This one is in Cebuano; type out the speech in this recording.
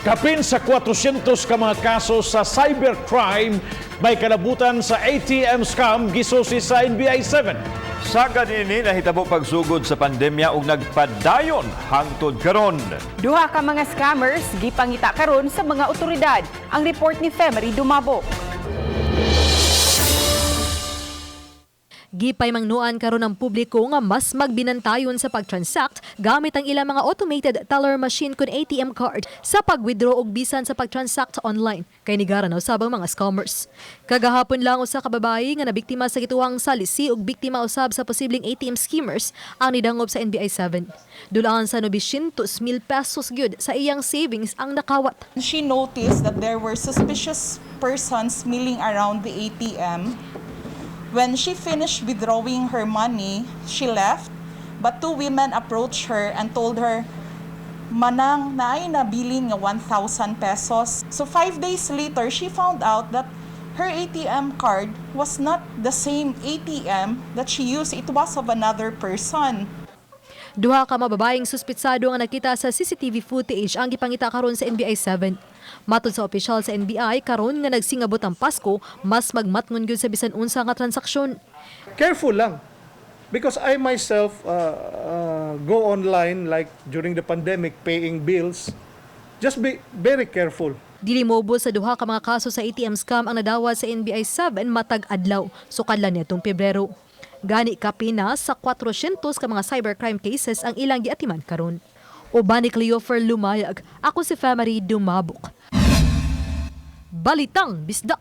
Kapin sa 400 ka mga kaso sa cybercrime may kalabutan sa ATM scam, gisusi sa NBI 7. Sa ganini nahitabo pagsugod sa pandemya ug nagpadayon hangtod karon. Duha ka mga scammers gipangita karon sa mga otoridad. Ang report ni Femery Dumabok. Gipay mangnuan karon ang publiko nga mas magbinantayon sa pagtransact gamit ang ilang mga automated teller machine kun ATM card sa pag-withdraw og bisan sa pagtransact online kay nigara na usab ang mga scammers. Kagahapon lang, usa ka babayi nga nabiktima sa gituwang salisi ug biktima usab sa posibleng ATM skimmers ang nidangop sa NBI 7. Dulaan sa 900 mil pesos gyud sa iyang savings ang nakawat. She noticed that there were suspicious persons milling around the ATM. When she finished withdrawing her money, she left, but two women approached her and told her, "Manang, naay nabilin nga 1,000 pesos." So 5 days later, she found out that her ATM card was not the same ATM that she used. It was of another person. Duha ka mababaeng suspitsado nga nakita sa CCTV footage ang gipangita karon sa NBI 7. Matod sa opisyal sa NBI, karon nga nagsingabot ang Pasko, mas magmatngon gyud sa bisan unsa nga transaksyon. Careful lang. Because I myself go online like during the pandemic, paying bills. Just be very careful. Dili moubos sa duha ka mga kaso sa ATM scam ang nadawat sa NBI 7 matag adlaw sukad niadtong Pebrero. Gani kapina sa 400 ka mga cybercrime cases ang ilang giatiman karon. Uban ni Cleofer Lumayag, ako si Family Dumabok. Balitang Bisdak.